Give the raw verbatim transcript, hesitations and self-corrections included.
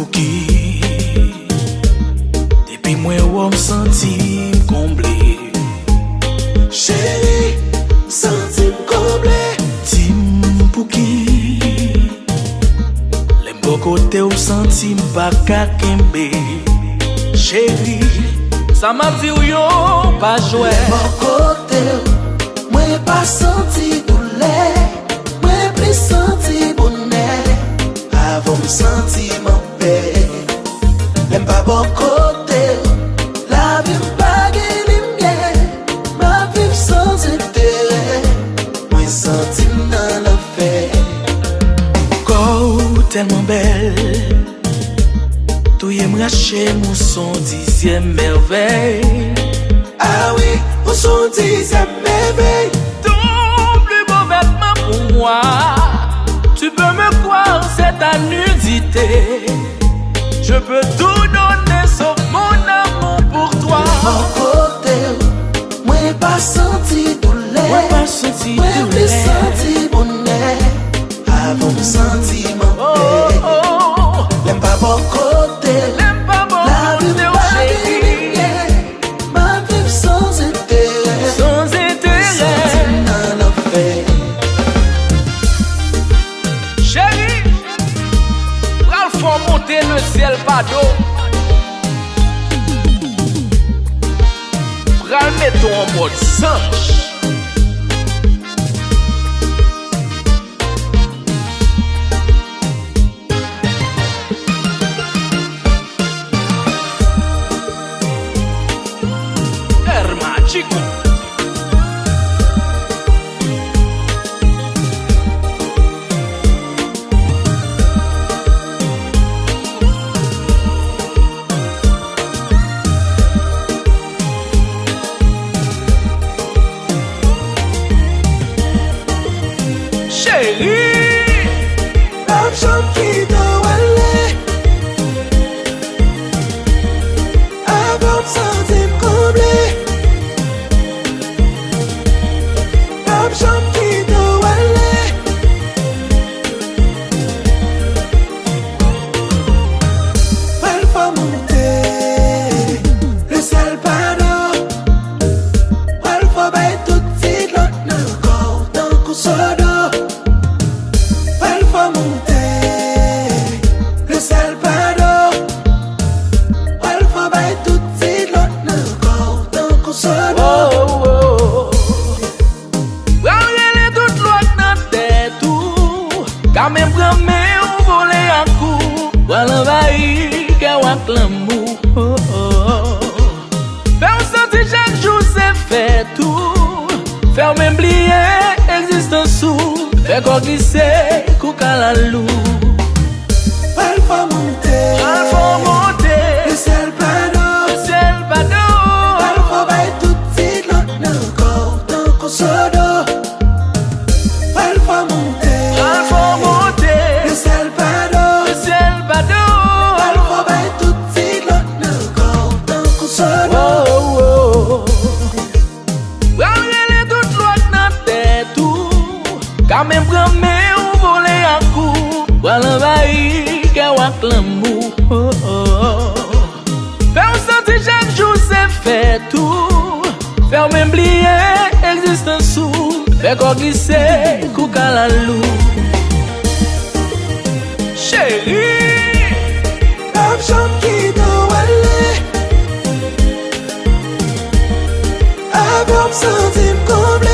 Pouki depi mwen wè w m santi m konble? Cheri, m santi m konble. Di m pouki lè m bò kote w m santi m pa ka kenbe. Cheri, sa m ap di w yo pa jwèt. Lè m bò kote w, mwen pa santi doulè. Mwen plis santi bonè. Avè w m santi m anpè. Lè m pa bò kote w, lavi m pa gen limyè. M ap viv san enterè. Mwen santi m nan lanfè. Kò w tèlman bèl, touye m, rache m, ou s on dizyèm mèvèy. Ah oui, ou s on dizyèm mèvèy. Ton plus beau vêtement pour moi. Tu peux me croire, c'est ta nudité. Je peux tout donner sauf mon amour pour toi. Bò kote w, mwen pa santi doulè. Mwen pa santi doulè. Mwen plis santi bonè. Avè w m santi m anpè. Oh, oh. Lè m pa bò kote w, lè m pa bò kote w, lavi m pa gen limyè. M ap viv san enterè. San enterè. Santi m nan lanfè. Cheri, pral fè w monte lesyèl pa do. Pral mete w an mòd zanj. Hermatico. Cheri, m p ap janm kite w ale. Avè w m santi m konble. M p ap janm kite w ale. Pral fè w monte lesyèl pa do. Pral fè w bay tout ti dlo k nan kò w tankou sodo. Pral fè w monte lesyèl pa do. Pral fè w bay tout ti dlo k nan kò w tankou sodo. Oh, oh, oh. Pral rele tout lwa k nan tèt ou. Ka men pran men w vole ak ou. Pral anvayi kè w ak lanmou. Oh, oh, oh. Fè w santi chak jou se fèt ou. Fè w menm bliye egzistans ou. Fè kò w glise kou kalalou. Pral fè w monte. Pral fè w monte. Lesyèl pa do. Lesyèl pa do. Pral fè w bay tout ti dlo k nan kò w tankou sodo. Pral fè w monte. Pral fè w monte. Lesyèl pa do. Lesyèl pa do. Pral fè w bay tout ti dlo k nan kò w tankou sodo. Oh, oh, oh. Pral rele tout lwa k nan tèt ou. Ka men pran men w vole ak ou. Pral anvayi kè w ak lanmou. Oh, oh, oh. Fè w santi chak jou se fèt ou. Fè w menm bliye egzistans ou. Fè kò w glise kou kalalou. Cheri, m p ap janm kite w ale. Avè w m santi m konble.